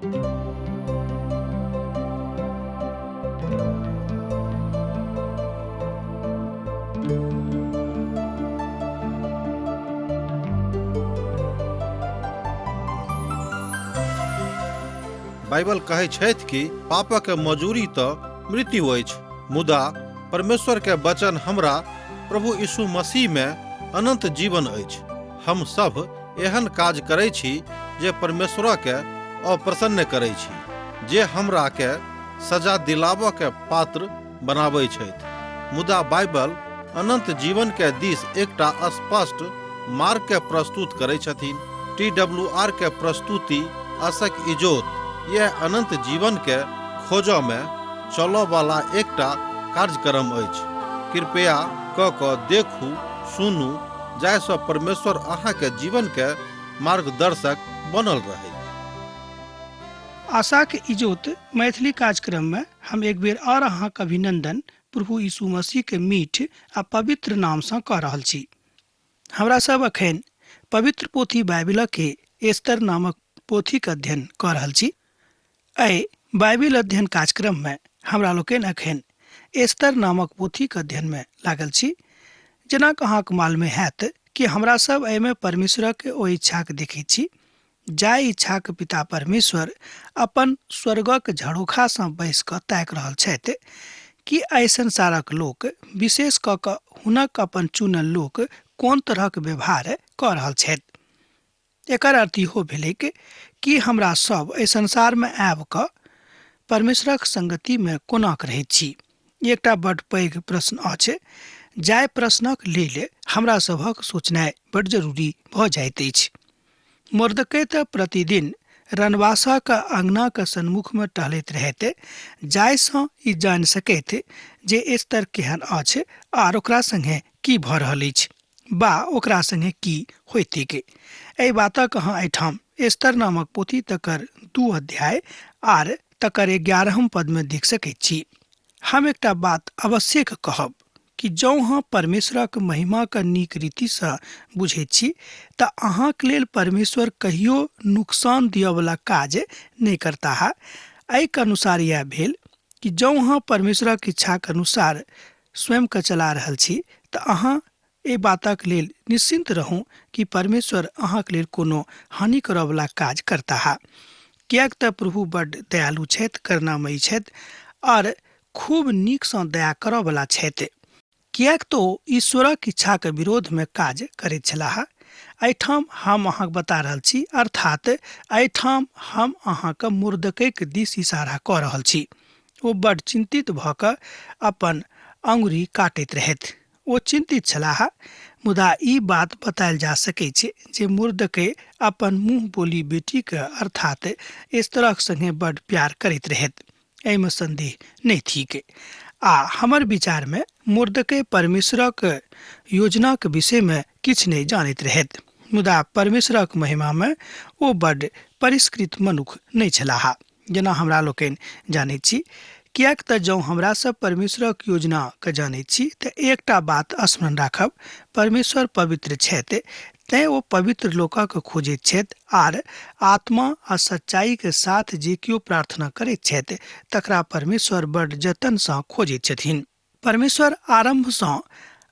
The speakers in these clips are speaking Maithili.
बाइबल कहै छथि कि पापक मजूरी तऽ मृत्यु अछि, मुदा परमेश्वर के वचन हमरा प्रभु यीशु मसीह में अनंत जीवन अछि। हम सब एहन काज करै छी जे परमेश्वर के अप्रसन्न करै छी, जे हमरा के सजा दिलाबऽ के पात्र बनाबै छथि। मुदा बाइबल अनंत जीवन के दिस एकटा स्पष्ट मार्ग के प्रस्तुत करै छथिन। टी डब्ल्यू आर के प्रस्तुति आशक इजोत यह अनंत जीवन के खोजऽ में चलऽ वाला एकटा कार्यक्रम अछि। कृपया क कऽ देखू, सुनू, जाहिसँ परमेश्वर अहाँके जीवन के मार्गदर्शक बनल रहै। आशाक इजोत मैथिली कार्यक्रम में हम एक बेर और अहाँक अभिनंदन प्रभु यीशु मसीह के मीठ आ पवित्र नाम सँ कऽ रहल छी। हमरा सब अखन पवित्र पोथी बाइबिलक के एस्तर नामक पोथीक अध्ययन कऽ रहल छी। एहि बाइबिल अध्ययन कार्यक्रम में हमरा लोकनि अखन एस्तर नामक पोथीक अध्ययन में लागल छी। जेना कि अहाँके मालूम हैत कि हमरा सब एहिमे परमेश्वरक ओ इच्छाके देखैत छी, जाहि इच्छाक पिता परमेश्वर अपन स्वर्गक झरोखासँ बैस कऽ ताकि रहल छथि कि एहि संसारक लोक, विशेष कऽ कऽ हुनक अपन चुनल लोक, कोन तरहक व्यवहार कऽ रहल छथि। एकर अर्थ इहो भेलैक कि हमरा सब एहि संसारमे आबि कऽ परमेश्वरक संगतिमे कोना कऽ रहैत छी। ई एकटा बड्ड पैघ प्रश्न अछि, जाहि प्रश्नक लेल हमरा सभक सोचनाइ बड्ड जरूरी भऽ जाइत अछि। मोर्दकै तऽ प्रतिदिन रनवासाक अङ्गनाक सन्मुखमे टहलैत रहैत, जाहिसँ ई जानि सकैत जे एस्तर केहन अछि आर ओकरा सङ्गे की भऽ रहल अछि बा ओकरा सङ्गे की होइतैक। एहि बातक अहाँ एहिठाम एस्तर नामक पोथी तकर 2 अध्याय आर तकर 11 पदमे देख सकैत छी। हम एकटा बात अवश्यक कहब कि जँ अहाँ परमेश्वरक महिमाक नीक रीतिसँ बुझैत छी तऽ अहाँक लेल परमेश्वर कहियो नुकसान दिअवला काज नहि करताह। एहिके अनुसार इएह भेल कि जँ अहाँ परमेश्वरक इच्छाक अनुसार स्वयंके चला रहल छी तऽ अहाँ एहि बातक लेल निश्चिन्त रहू कि परमेश्वर अहाँक लेल कोनो हानि करऽवला काज करताह। किएक तऽ प्रभु बड्ड दयालु छथि, करुणामयी छथि आर खूब नीकसँ दया करऽवला छथि। किएक तऽ ओ ईश्वरक इच्छाक विरोधमे काज करैत छलाह। एहिठाम हम अहाँक बता रहल छी, अर्थात् एहिठाम हम अहाँक मोर्दकैक दिस इशारा कऽ रहल छी। ओ बड्ड चिन्तित भऽ कऽ अपन अंगुरी काटैत रहथि। ओ चिन्तित छलाह, मुदा ई बात बतायल जा सकैछ जे मोर्दकै अपन मुँह बोली बेटीक अर्थात् एस्तरक संगे बड्ड प्यार करैत रहथि। एहिमे संदेह नहि थिक। आ हमर विचारमे मोर्दकै परमेश्वरक योजनाक विषयमे किछु नहि जानैत रहथि, मुदा परमेश्वरक महिमामे ओ बड्ड परिष्कृत मनुख नहि छलाह, जेना हमरा लोकनि जानैत छी। किएक तऽ जँ हमरा सब परमेश्वरक योजनाके जानैत छी तऽ एकटा बात स्मरण राखब, परमेश्वर पवित्र छथि, तेँ ओ पवित्र लोकक खोजैत छथि आर आत्मा आ सच्चाईक साथ जे केओ प्रार्थना करैत छथि तकरा परमेश्वर बड्ड जतनसँ खोजैत छथिन। परमेश्वर आरम्भसँ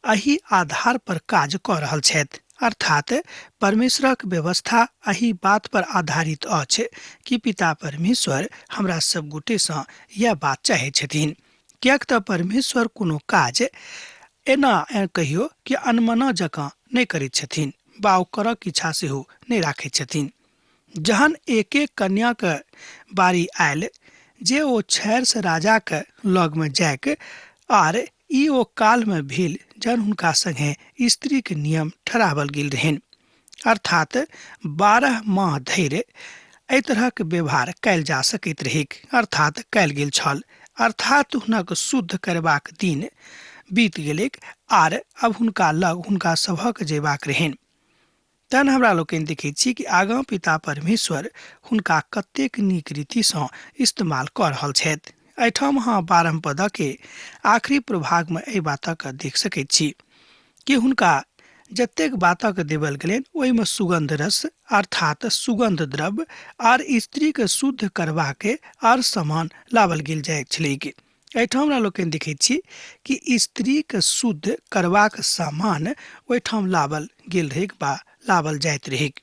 एहि आधार पर काज कऽ रहल छथि, अर्थात परमेश्वरक व्यवस्था एहि बात पर आधारित अछि कि पिता परमेश्वर हमरा सब गोटेसँ यैह बात चाहैत छथिन। किएक तऽ परमेश्वर कोनो काज एना कहियो कि अनमना जकाँ नहि करैत छथिन बा ओ करक इच्छा सेहो नहि राखैत छथिन। जहन एक-एक कन्याक बारी आयल जे ओ छैरस राजाक लगमे जाइक आर ई ओ कालमे भेल जहन हुनका संगे स्त्रीक नियम ठहरावल गेल रहनि, अर्थात 12 माह धरि एहि तरहक व्यवहार कयल जा सकैत रहैक, अर्थात कयल गेल छल, अर्थात हुनक शुद्ध करबाक दिन बीत गेलैक आर अब हुनका लग हुनका सभक जयबाक रहनि। तहन हमरा लोकनि देखैत छी कि आगाँ पिता परमेश्वर हुनका कतेक नीक रीतिसँ इस्तेमाल कऽ रहल छथि। एहिठाम अहाँ 12 पदके आखिरी प्रभागमे एहि बातक देख सकैत छी कि हुनका जतेक बातक देवल गेलनि ओहिमे सुगंध रस अर्थात सुगंध द्रव्य आर स्त्रीके शुद्ध करबाके आर सामान लावल गेल जाइत छलैक। एहिठाम हमरा लोकनि देखैत छी कि स्त्रीके शुद्ध करबाक सामान ओहिठाम लावल गेल रहैक बा लावल जाइत रहैक।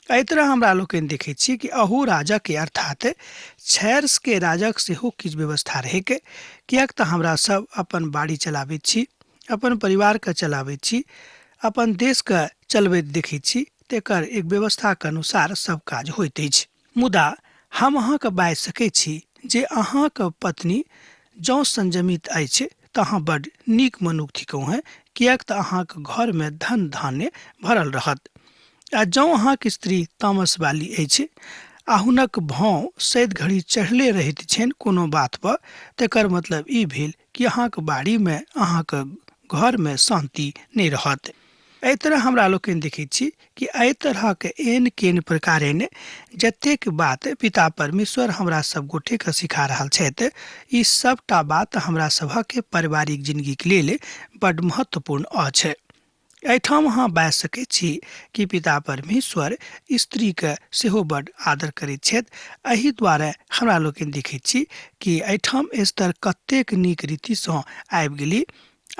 एहि तरह हमरा लोकनि देखैत छी कि अहू राजाके अर्थात छैर्सके राजक सेहो किछु व्यवस्था रहैक, किएक तऽ हमरा सब अपन बाड़ी चलाबैत छी, अपन परिवारके चलाबैत छी, अपन देशके चलबैत देखैत छी, तेकर एक व्यवस्थाके अनुसार सब काज होइत अछि। मुदा हम अहाँके बाजि सकैत छी जे अहाँके पत्नी जँ संयमित अछि तऽ अहाँ बड्ड नीक मनुख थिकहुँ हेँ, किएक तऽ अहाँके घरमे धन धान्य भरल रहत। आ जँ अहाँके स्त्री तामसवाली अछि आ हुनक भाव सैद घड़ी चढ़ले रहैत छनि कोनो बात पर, तकर मतलब ई भेल कि अहाँके बाड़ीमे अहाँके घरमे शान्ति नहि रहत। एहि तरह हमरा लोकनि देखैत छी कि एहि तरहके एन केन प्रकारेण जतेक बात पिता परमेश्वर हमरा सब गोटेके सिखा रहल छथि, ई सबटा बात हमरा सभके पारिवारिक जिंदगीके लेल बड्ड महत्वपूर्ण अछि। एहिठाम अहाँ बाजि सकैत छी कि पिता परमेश्वर स्त्रीके सेहो बड्ड आदर करैत छथि। एहि दुआरे हमरा लोकनि देखैत छी कि एहिठाम स्तर कतेक नीक रीतिसँ आबि गेली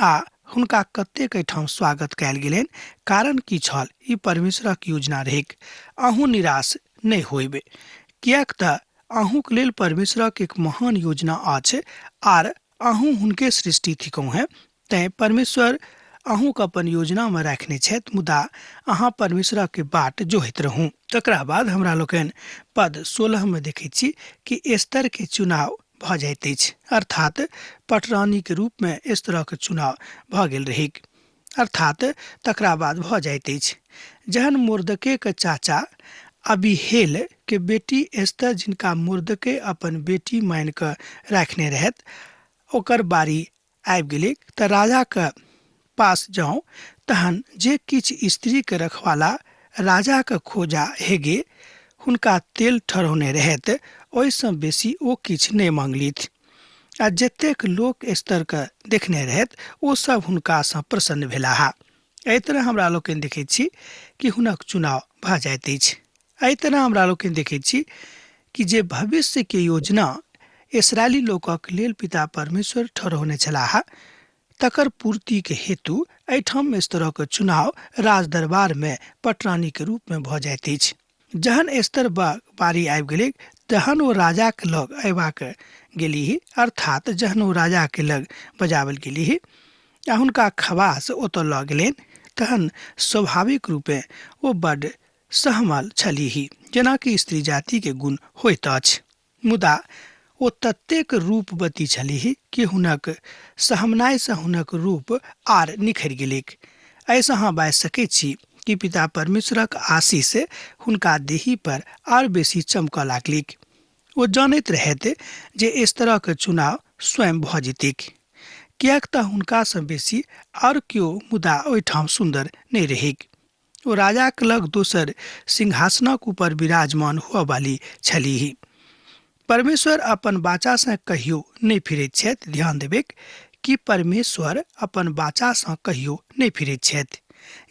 आ हुनका कतेक एहिठाम स्वागत कयल गेलनि। कारण की छल? ई परमेश्वरक योजना रहैक। अहूँ निराश नहि होइब, किएक तऽ अहूँके लेल परमेश्वरक एक महान योजना अछि आर अहूँ हुनके सृष्टि थिकहुँ हेँ। तैँ परमेश्वर अहूँके अपन योजनामे राखने छथि, मुदा अहाँ परमेश्वरके बाट जोहैत रहू। तकरा बाद हमरा लोकनि पद 16 मे देखैत छी कि एस्तरके चुनाव भऽ जाइत अछि, अर्थात पटरानीके रूपमे एस्तरक चुनाव भऽ गेल रहैक, अर्थात तकरा बाद भऽ जाइत अछि जहन मोर्दकेके चाचा अबीहेल के बेटी एस्तर, जिनका मोर्दके अपन बेटी मानि कऽ राखने रहथि, ओकर बारी आबि गेलै तऽ राजाके पास जाउ, तहन जे किछु स्त्रीके रखवाला राजाके खोजा हेगे हुनका तेल ठहरौने रहथि, ओहिसँ बेसी ओ किछु नहि मांगलिथि। आ जतेक लोक एस्तरके देखने रहथि ओ सब हुनकासँ प्रसन्न भेलाह। एहि तरह हमरा लोकनि देखैत छी कि हुनक चुनाव भऽ जाइत अछि। एहि तरह हमरा लोकनि देखैत छी कि जे भविष्यके योजना इसराइली लोकक लेल पिता परमेश्वर ठहरौने छलाह, तकर पूर्तिके हेतु एहिठाम एस्तरक चुनाव राजदरबारमे पटरानीके रूपमे भऽ जाइत अछि। जहन एस्तर बारी आबि गेलै तहन ओ राजाके लग अयबाक गेलीह, अर्थात जहन ओ राजाके लग बजावल गेलीह आ हुनका खवास ओतऽ लऽ गेलनि, तहन स्वाभाविक रूपे ओ बड्ड सहमल छलीह, जेनाकि स्त्री जातिके गुण होइत अछि। मुदा ओ ततेक रूपवती छलीह कि हुनक सहमनाइसँ हुनक रूप आर निखरि गेलैक। एहिसँ अहाँ बाजि सकैत छी कि पिता परमेश्वरक आशीष हुनका देही पर आर बेसी चमकऽ लागलिक। ओ जानैत रहथि जे इस तरहक चुनाव स्वयं भऽ जेतैक, किएक तऽ हुनकासँ बेसी आओर केओ मुदा ओहिठाम सुन्दर नहि रहैक। ओ राजाक लग दोसर सिंहासनक ऊपर विराजमान हुअ वाली छलीह। परमेश्वर अपन बाचासँ कहियो नहि फिरैत छथि। ध्यान देबैक कि परमेश्वर अपन बाचासँ कहियो नहि फिरैत छथि।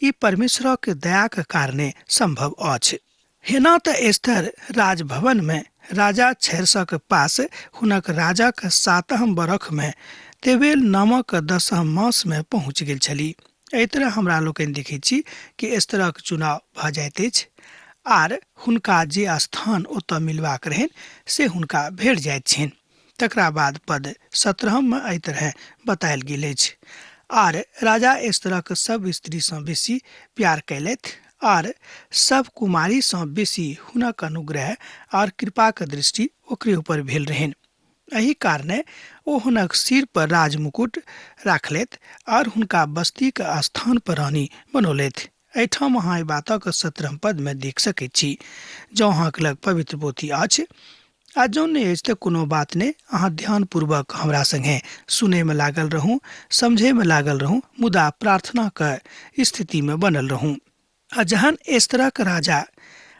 ई परमेश्वरक दयाक कारणे संभव अछि। हेना तऽ एस्तर राजभवनमे राजा छैरसक पास हुनक राजाक 7म बरखमे तेबेल नामक 10म मासमे पहुँच गेल छली। एहि तरह हमरा लोकनि देखैत छी कि एस्तरक चुनाव भऽ जाइत अछि आर हुनका जे स्थान ओतऽ मिलबाक रहनि से हुनका भेट जाइत छनि। तकरा बाद पद 17मे एहि तरह बतायल गेल अछि, आर राजा एस्तरक सब स्त्रीसँ बेसी प्यार कयलथि आर सब कुमारीसँ बेसी हुनक अनुग्रह आर कृपाक दृष्टि ओकरे ऊपर भेल रहनि। एहि कारणे ओ हुनक सिर पर राजमुकुट राखलथि आर हुनका बस्तीक स्थान पर रानी बनौलथि। एहिठाम अहाँ एहि बातक 17 पदमे देख सकैत छी। जँ अहाँके लग पवित्र पोथी अछि आ जँ नहि अछि तऽ कोनो बात नहि, अहाँ ध्यानपूर्वक हमरा सङ्गे सुनैमे लागल रहू, समझैमे लागल रहू, मुदा प्रार्थनाके स्थितिमे बनल रहू। आ जहन एस्तरक राजा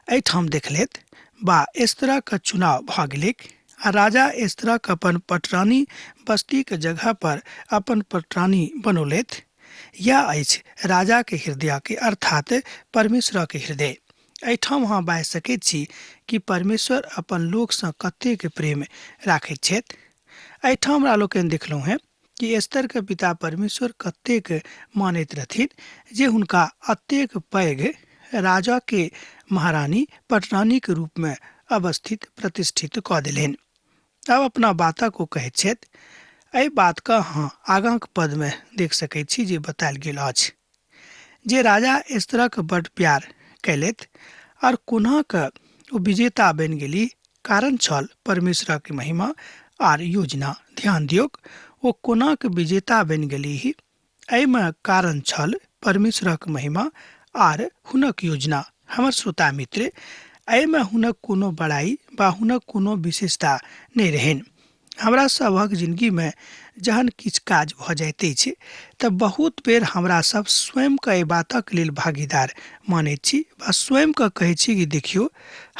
एहिठाम देखलथि बा एस्तरक चुनाव भऽ गेलैक आ राजा एस्तरक अपन पटरानी बस्तीक जगह पर अपन पटरानी बनौलथि, यैह अछि राजाके हृदयके अर्थात परमेश्वरक हृदय। एहिठाम अहाँ बाजि सकैत छी कि परमेश्वर अपन लोकसँ कतेक प्रेम राखैत छथि। एहिठाम हमरा लोकनि देखलहुँ हेँ कि एस्तरके पिता परमेश्वर कतेक मानैत रहथिन जे हुनका एतेक पैघ राजाके महारानी पटरानीके रूपमे अवस्थित प्रतिष्ठित कऽ देलनि। आब अपना बातक ओ कहैत छथि। एहि बातके अहाँ आगाँक पदमे देख सकैत छी जे बतायल गेल अछि जे राजा एस्तरक बड्ड प्यार कयलथि आओर कोना कऽ ओ विजेता बनि गेली। कारण छल परमेश्वरक महिमा आर योजना। ध्यान दियौक, ओ कोना कऽ विजेता बनि गेलीह, एहिमे कारण छल परमेश्वरक महिमा आर हुनक योजना। हमर श्रोता मित्र, एहिमे हुनक कोनो बड़ाई वा हुनक कोनो विशेषता नहि रहनि। हमरा सभक जिनगीमे जहन किछु काज भऽ जाइत अछि तऽ बहुत बेर हमरा सब स्वयंके एहि बातक लेल भागीदार मानैत छी वा स्वयंके कहै छी कि देखियौ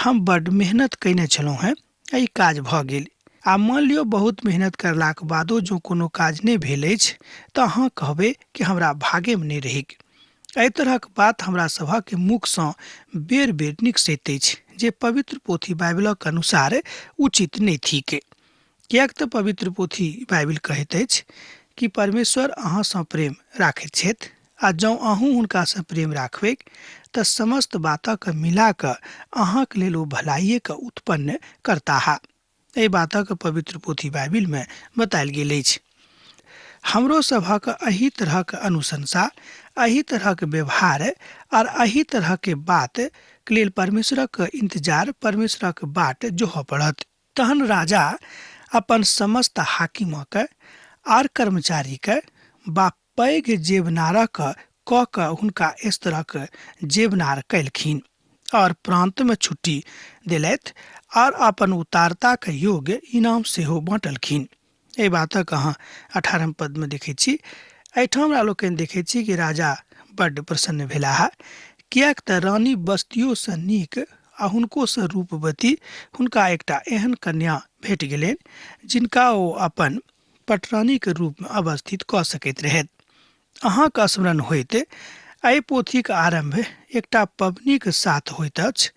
हम बड्ड मेहनत कयने छलहुँ हेँ, ई काज भऽ गेल। आ मानि लियौ बहुत मेहनत करलाक बादो जँ कोनो काज नहि भेल अछि तऽ अहाँ कहबै कि हमरा भागेमे नहि रहैक। एहि तरहक बात हमरा सभक मुखसँ बेर बेर निकसैत अछि जे पवित्र पोथी बाइबिलक अनुसार उचित नहि थिक। किएक तऽ पवित्र पोथी बाइबिल कहैत अछि कि परमेश्वर अहाँसँ प्रेम राखैत छथि आ जँ अहूँ हुनकासँ प्रेम राखबैक तऽ समस्त बातक मिला कऽ अहाँक लेल ओ भलाइएके उत्पन्न करताह। एहि बातक पवित्र पोथी बाइबिलमे बतायल गेल अछि। हमरो सभक एहि तरहक अनुशंसा, एहि तरहक व्यवहार आर एहि तरहके बात के लेल परमेश्वरक इंतजार, परमेश्वरक बाट जोहऽ पड़त। तहन राजा अपन समस्त हाकिमक आर कर्मचारीके बा पैघ जेवनारक कऽ कऽ हुनका एस्तरक जेवनार कयलखिन और प्रांतमे छुट्टी देलथि और अपन उतारताक योग्य इनाम सेहो बाँटलखिन। एहि बातक अहाँ 18 पदमे देखैत छी। एहिठाम हमरा लोकनि देखैत छी कि राजा बड्ड प्रसन्न भेलाह, किएक तऽ रानी बस्तियोसँ नीक आ हुनकोसँ रूपवती हुनका एकटा एहन कन्या भेट गेलनि जिनका ओ अपन पटरानीक रूपमे अवस्थित कऽ सकैत रहथि। अहाँक स्मरण होइत एहि पोथीक आरम्भ एकटा पबनीक साथ होइत अछि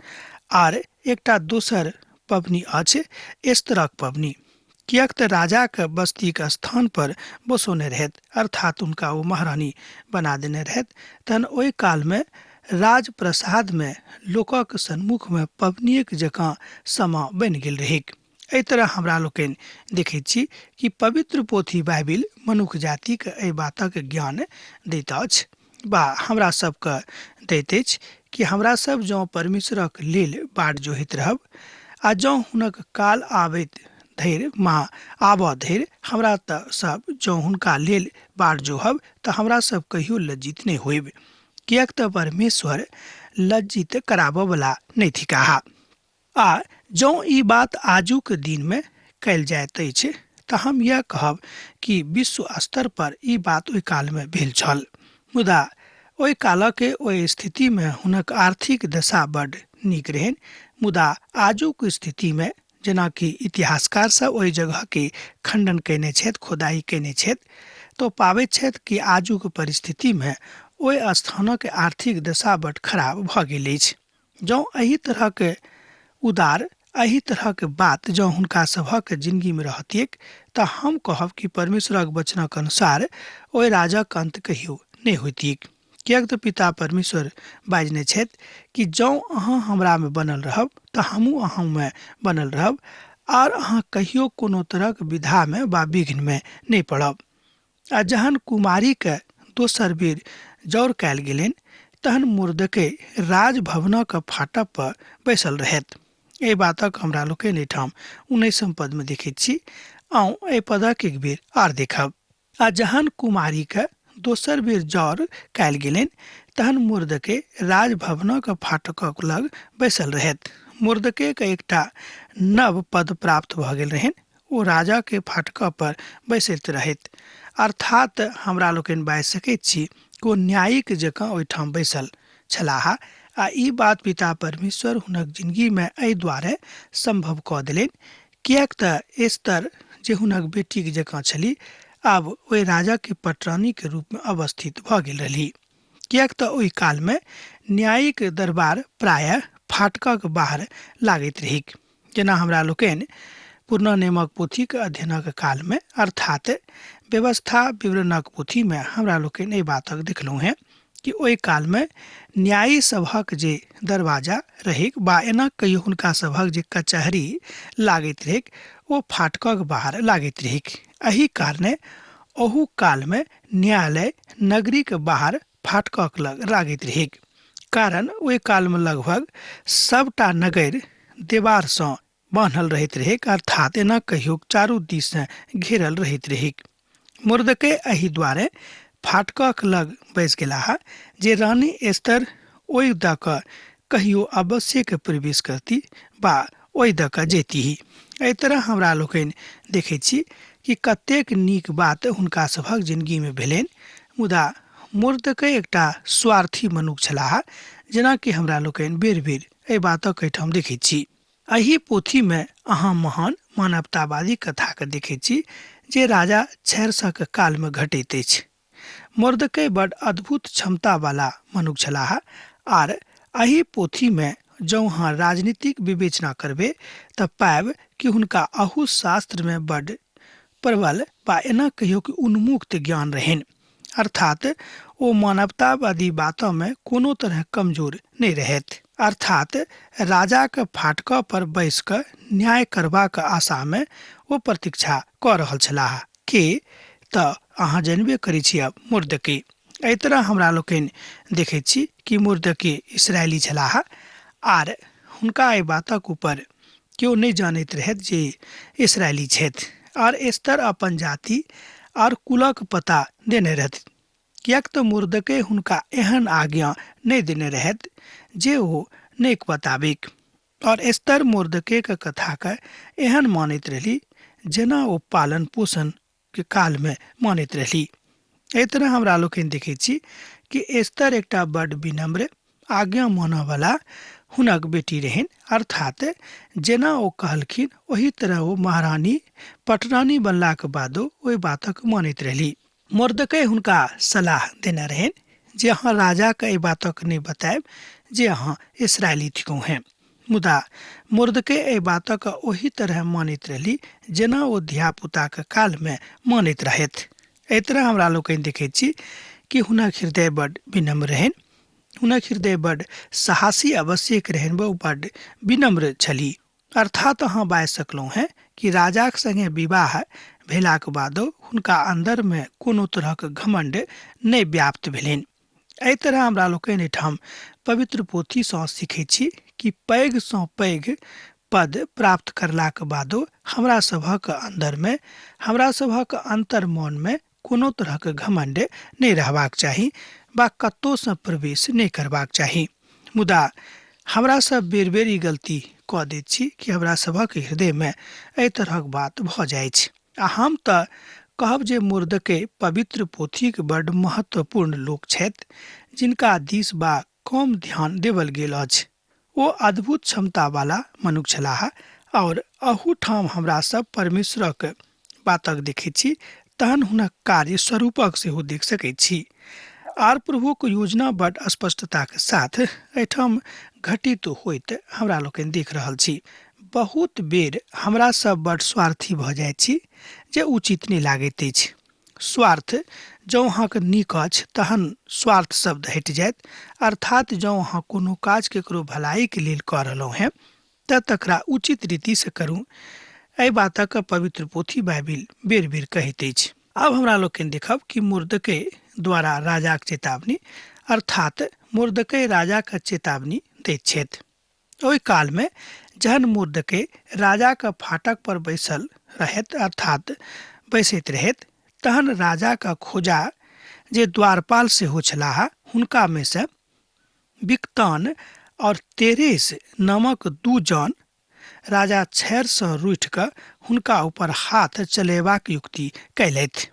आर एकटा दोसर पबनी अछि एस्तरक पबनी, किएक तऽ राजाक बस्तीक स्थान पर बसौने रहथि, अर्थात हुनका ओ महारानी बना देने रहथि। तहन ओहि कालमे राजप्रसादमे लोकक सन्मुखमे पबनिएक जकाँ समा बनि गेल रहैक। एहि तरह हमरा लोकनि देखैत छी कि पवित्र पोथी बाइबिल मनुख जातिक एहि बातक ज्ञान दैत अछि वा हमरा सबके दैत अछि कि हमरा सब जँ परमेश्वरक लेल बाट जोहैत रहब आ जँ हुनक काल आबैत धरि माँ आबऽ धरि हमरा तऽ सब जँ हुनका लेल बाट जोहब तऽ हमरा सब कहियो लज्जित नहि होइब, किएक तऽ परमेश्वर लज्जित कराबऽवला नहि थिकाह। आ जँ ई बात आजुक दिनमे कयल जाइत अछि तऽ हम इएह कहब कि विश्व स्तर पर ई बात ओहि कालमे भेल छल, मुदा ओहि कालक ओहि स्थितिमे हुनक आर्थिक दशा बड्ड नीक रहनि, मुदा आजुक स्थितिमे जेनाकि इतिहासकार सब ओहि जगहके खण्डन कयने छथि, खोदाइ कयने छथि, तऽ ओ पाबैत छथि कि आजुक परिस्थितिमे ओहि स्थानक आर्थिक दशा बड्ड खराब भऽ गेल अछि। जँ एहि तरहक उदार, एहि तरहक बात जँ हुनका सभक जिनगीमे रहतिऐक तऽ हम कहब कि परमेश्वरक वचनक अनुसार ओहि राजक अन्त कहियो नहि होइतिऐक। किएक तऽ पिता परमेश्वर बाजने छथि कि जँ अहाँ हमरामे बनल रहब तऽ हमहूँ अहूँमे बनल रहब आर अहाँ कहियो कोनो तरहक विधामे वा विघ्नमे नहि पड़ब। आ जहन कुमारीके दोसर बेर जौर कयल गेलनि तहन मुर्दके राजभवनक फाटक पर बैसल रहथि। एहि बातक हमरा लोकनि एहिठाम 19 पदमे देखैत छी। आउ एहि पदक एक बेर आर देखब। आ जहन कुमारीके दोसर बेर जौर कयल गेलनि तहन मुर्दके राजभवनक फाटकक लग बैसल रहथि। मुर्दके एकटा नव पद प्राप्त भऽ गेल रहनि। ओ राजाके फाटक पर बैसैत रहथि, अर्थात हमरा लोकनि बाजि सकैत छी कि ओ न्यायिक जकाँ ओहिठाम बैसल छलाह। आ ई बात पिता परमेश्वर हुनक जिनगीमे एहि दुआरे सम्भव कऽ देलनि किएक तऽ एस्तर जे हुनक बेटीक जकाँ छली आब ओहि राजा के पटरानी के रूप में अवस्थित भऽ गेल रहली, किएक तऽ ओहि काल में न्यायिक दरबार प्रायः फाटकक बाहर लागैत रहिक। जेना हमरा लोकनि पुरना नियमक पोथीक अध्ययनक काल में अर्थात व्यवस्था विवरणक पोथी में हमरा लोकनि एहि बातक देखलहुँ हेँ कि ओहि काल में न्यायी सभक जे दरवाजा रहैक बा एना कहियो हुनका सभक जे कचहरी लागैत रहैक ओ फाटकक बाहर लागैत रहैक। एहि कारणे ओहू काल में न्यायालय नगरीक बाहर फाटकक लग लागैत रहैक, कारण ओहि काल में लगभग सबटा नगर देवार सँ बान्हल रहैत रहैक, अर्थात एना कहियो चारू दिस सँ घेरल रहैत रहैक। मुर्दके एहि द्वारे फाटकक लग बैस गेलाह जे रानी एस्तर ओहि दऽ कऽ कहियो अवश्यक प्रवेश करती बा ओहि दऽ कऽ जेती। एहि तरह हमरा लोकनि देखै छी कि कतेक नीक बात हुनका सभक जिंदगी में भेलनि। मुदा मुर्दके एकटा स्वार्थी मनुख छलाह, जेनाकि हमरा लोकनि बेर बेर एहि बातक एहिठाम देखै छी। एहि पोथी में अहाँ महान मानवतावादी कथा के देखै छी जे राजा छैरसक काल में घटैत अछि। मुर्दके बड अद्भुत क्षमता वाला मनुख छलाह आर एहि पोथी में जौं अहाँ राजनीतिक विवेचना करबे तऽ पायब कि हुनका अहू शास्त्र में बड प्रबल बा एना कहियो कि उन्मुक्त ज्ञान रहनि, अर्थात ओ मानवतावादी बातों में कोनो तरह कमजोर नहीं रहत। अर्थात राजा के फाटक पर बैस कऽ न्याय करबाक आशा में ओ प्रतीक्षा कऽ रहल छलाह के तऽ अहाँ जानबे करै छी अब मुर्दके। एहि तरह हमरा लोकनि देखै छी कि मुर्दके इसराइली छलाह आर हुनका एहि बातक ऊपर केओ नहि जानैत रहथि जे इसराइली छथि आर एस्तर अपन जाति आर कुलक पता देने रहथि, किएक तऽ मुर्दके हुनका एहन आज्ञा नहि देने रहथि जे ओ नहि बताबिक। और एस्तर मुर्दके के कथा के एहन मानैत रहली जेना ओ पालन पोषण के काल में मानैत रहली। एहि तरह हमरा लोकनि देखै छी कि एस्तर एकटा बड विनम्र आज्ञा मानऽवला हुनक बेटी रहनि, अर्थात जेना ओ कहलखिन ओही तरह ओ महारानी पटरानी बनलाक बादो ओहि बातक मानैत रहली। मुर्दके हुनका सलाह देने रहनि जे अहाँ राजाके एहि बातक नहि बतायब जे अहाँ इसराइली थिकहुँ हेँ। मुदा मुर्दके एहि बातक ओही तरह मानैत रहली जेना ओ धियापुताक कालमे मानैत रहथि। एहि तरह हमरा लोकनि देखैत छी कि हुनक हृदय बड विनम्र रहनि, हुनक हृदय बड साहसी अवश्यक रहनि, ओ बड विनम्र छली। अर्थात अहाँ बाजि सकलहुँ हेँ कि राजाक संगे विवाह भेलाक बादो हुनका अन्दरमे कोनो तरहक घमंड नहि व्याप्त भेलनि। एहि तरह हमरा लोकनि एहिठाम पवित्र पोथीसँ सीखै छी कि पैघ सँ पैघ पद प्राप्त करलाक बादो हमरा सभक अन्दरमे, हमरा सभक अंतर्मनमे कोनो तरहक घमंड नहि रहबाक चाही बा कतहुसँ प्रवेश नहि करबाक चाही। मुदा हमरा सब बेर बेर ई गलती कऽ दैत छी कि हमरा सभक हृदयमे एहि तरहक बात भऽ जाइछ। आ हम तऽ कहब जे मुर्दके पवित्र पोथीक बड महत्वपूर्ण लोक छथि जिनका दिस बा कम ध्यान देवल गेल अछि। ओ अद्भुत क्षमता वाला मनुख छलाह और अहू ठाम हमरा सब परमेश्वरक बातक देखैत छी, तहन हुनक कार्य स्वरूपक सेहो देख सकैत छी। आर प्रभुक योजना बड स्पष्टताक साथ एहिठाम घटित होइत हमरा लोकनि देख रहल छी। बहुत बेर हमरा सब बड स्वार्थी भऽ जाइत छी जे उचित नहि लागैत अछि। स्वार्थ जँ अहाँके नीक अछि तहन स्वार्थ शब्द हटि जायत, अर्थात जँ अहाँ कोनो काज केकरो भलाइके लेल कऽ रहलहुँ हेँ तऽ तकरा उचित रीतिसँ करू। एहि बातक पवित्र पोथी बाइबिल बेर बेर कहैत अछि। आब हमरा लोकनि देखब कि मुर्दके द्वारा राजाक चेतावनी, अर्थात मुर्दके राजाक चेतावनी दैत छथि। ओहि कालमे जहन मुर्दके राजाक फाटक पर बैसल रहैत, अर्थात बैसैत रहैत, तहन राजाक खोजा जे द्वारपाल सेहो छलाह हुनकामे से बिकतान और तेरेस नामक दू जन राजा छैरसँ रूठि कऽ हुनका ऊपर हाथ चलेबाक युक्ति कयलथि।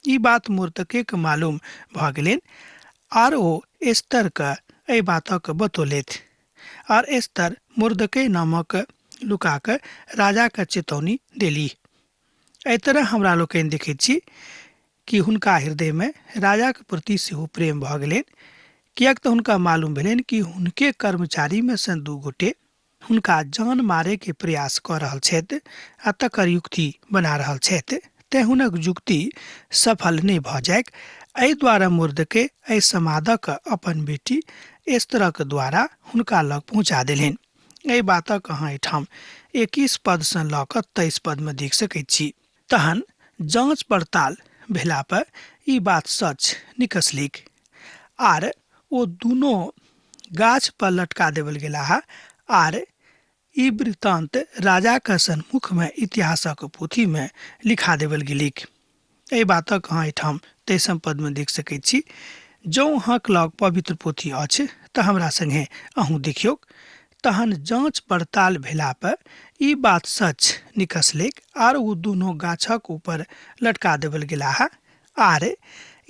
ई बात मुर्दके मालूम भऽ गेलनि आर ओ एस्तरके एहि बातक बतौलथि आर एस्तर मुर्दके नामक लुका कऽ राजाके चेतौनी देली। एहि तरह हमरा लोकनि देखैत छी कि हुनका हृदयमे राजाके प्रति सेहो प्रेम भऽ गेलनि, किएक तऽ हुनका मालूम भेलनि कि हुनके कर्मचारीमे सँ 2 गोटे हुनका जान मारैके प्रयास कऽ रहल छथि आ तकर युक्ति बना रहल छथि, तेँ हुनक युक्ति सफल नहि भऽ जाइक। एहि द्वारा मुर्दके एहि समादक अपन बेटी एस्तरक द्वारा हुनका लग पहुँचा देलनि। एहि बातक अहाँ एहिठाम 21 पदसँ लऽ कऽ 23 पदमे देख सकैत छी। तहन जाँच पड़ताल भेला पर ई बात सच निकसलिक आर ओ दुनू गाछ पर लटका देवल गेलाह आर ई वृत्तांत राजाक सन्मुखमे इतिहासक पोथीमे लिखा देवल गेलिक। एहि बातक अहाँ एहिठाम 23 पदमे देख सकैत छी। जँ अहाँक लग पवित्र पोथी अछि तऽ हमरा संगे अहूँ देखियौक। तहन जाँच पड़ताल भेला पर ई बात सच निकसलैक आर ओ दुनू गाछक ऊपर लटका देवल गेलाह आर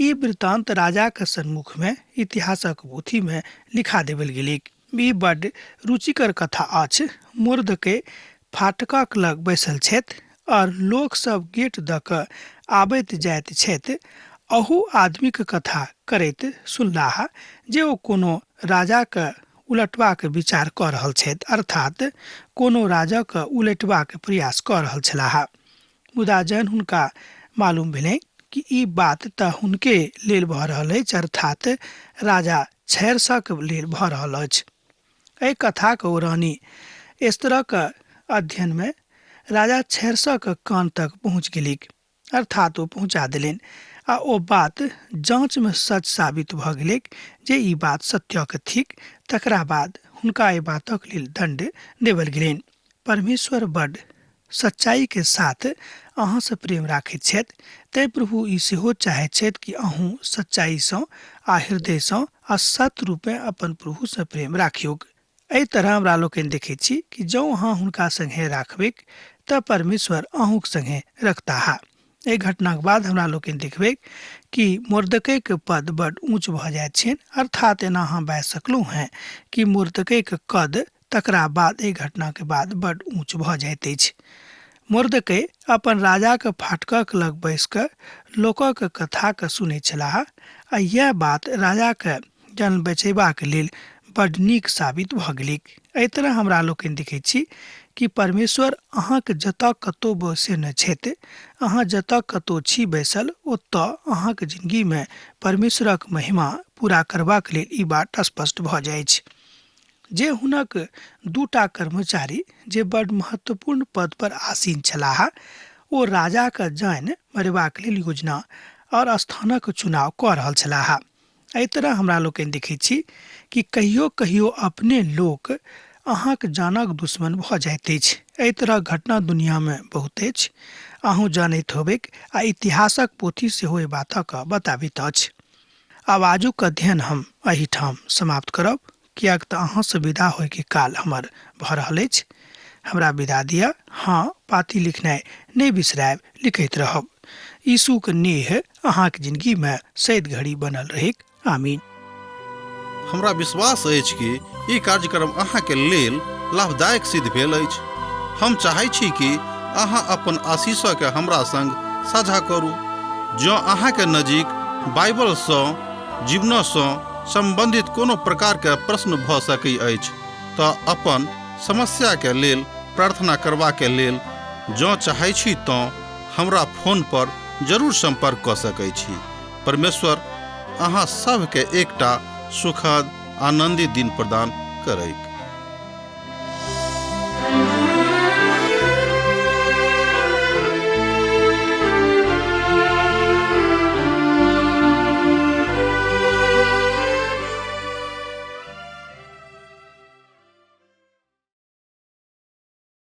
ई वृत्तांत राजाक सन्मुखमे इतिहासक पोथीमे लिखा देवल गेलैक। ई बड्ड रुचिकर कथा अछि। मुर्दके फाटकक लग बैसल छथि और लोक सब गेट दऽ कऽ आबैत जाइत छथि। अहू आदमीक कथा करैत सुनलाह जे ओ कोनो राजाक उलटबाक विचार कऽ रहल छथि, अर्थात कोनो राजाक उलटबाक प्रयास कऽ रहल छलाह। मुदा जहन हुनका मालूम भेलनि कि ई बात तऽ हुनके लेल भऽ रहल अछि, अर्थात राजा छैरसक लेल भऽ रहल अछि। एहि कथाक ओ रानी एस्तरक अध्ययनमे राजा छैरसक कान तक पहुँच गेलिक, अर्थात ओ पहुँचा देलनि आ ओ बात जाँचमे सच साबित भऽ गेलैक जे ई बात सत्यक थिक। तकरा बाद हुनका एहि बातक लेल दण्ड देवल गेलनि। परमेश्वर बड्ड सच्चाई के साथ अहाँसँ प्रेम राखैत छथि, तैँ प्रभु ई सेहो चाहैत छथि कि अहूँ सच्चाईसँ आ हृदयसँ आ सत्य रूपेँ अपन प्रभुसँ प्रेम राखियौक। एहि तरह हमरा लोकनि देखैत छी कि जँ अहाँ हुनका संगे राखबैक तऽ परमेश्वर अहूँक संगे रखताह। एहि घटनाक बाद हमरा लोकनि देखबैक कि मोर्दकैके पद बड ऊँच भऽ जाइत छनि, अर्थात एना अहाँ बाजि सकलहुँ हेँ कि मोर्दकैके कद तकरा बाद एहि घटनाके बाद बड ऊँच भऽ जाइत अछि। मोर्दकै अपन राजाक फाटकक लग बैस कऽ लोकक कथाके सुनैत छलाह आ इएह बात राजाके जान बचेबाक लेल बड नीक साबित भऽ गेलैक। एहि तरह हमरा लोकनि देखैत छी कि परमेश्वर अहाँके जतऽ कतौ बसेने छथि, अहाँ जतऽ कतौ छी बैसल ओतऽ अहाँके जिंदगीमे परमेश्वरक महिमा पूरा करबाक लेल ई बात स्पष्ट भऽ जाइछ जे हुनक दूटा कर्मचारी जे बड महत्वपूर्ण पद पर आसीन छलाह ओ राजाक जान मरेबाक लेल योजना और स्थानक चुनाव कऽ रहल छलाह। एहि तरह हमरा लोकनि देखैत छी कि कहियो कहियो अपने लोक अहाँक जानक दुश्मन भऽ जाइत अछि। एहि तरह घटना दुनियामे बहुत अछि, अहूँ जानैत होबैक आ इतिहासक पोथी सेहो एहि बातक बताबैत अछि। आब आजुक अध्ययन हम एहिठाम समाप्त करब, किएक तऽ अहाँसँ विदा होइके काल हमर भऽ रहल अछि। हमरा विदा दिअ। हँ, पाती लिखनाइ नहि बिसरायब, लिखैत रहब। यीशुक नेह अहाँक जिंदगीमे सैद घड़ी बनल रहैक। आमीन। हमरा विश्वास अछि कि ई कार्यक्रम अहाँके लेल लाभदायक सिद्ध भेल अछि। हम चाहै छी कि अहाँ अपन आशीषके हमरा संग साझा करू। जँ अहाँके नजीक बाइबलसँ जीवनसँ सम्बन्धित कोनो प्रकारके प्रश्न भऽ सकै अछि तऽ अपन समस्याके लेल प्रार्थना करबाके लेल जँ चाहै छी तँ हमरा फोन पर जरूर सम्पर्क कऽ सकै छी। परमेश्वर अहाँ सभके एकटा सुखद आनन्दित दिन प्रदान करैक।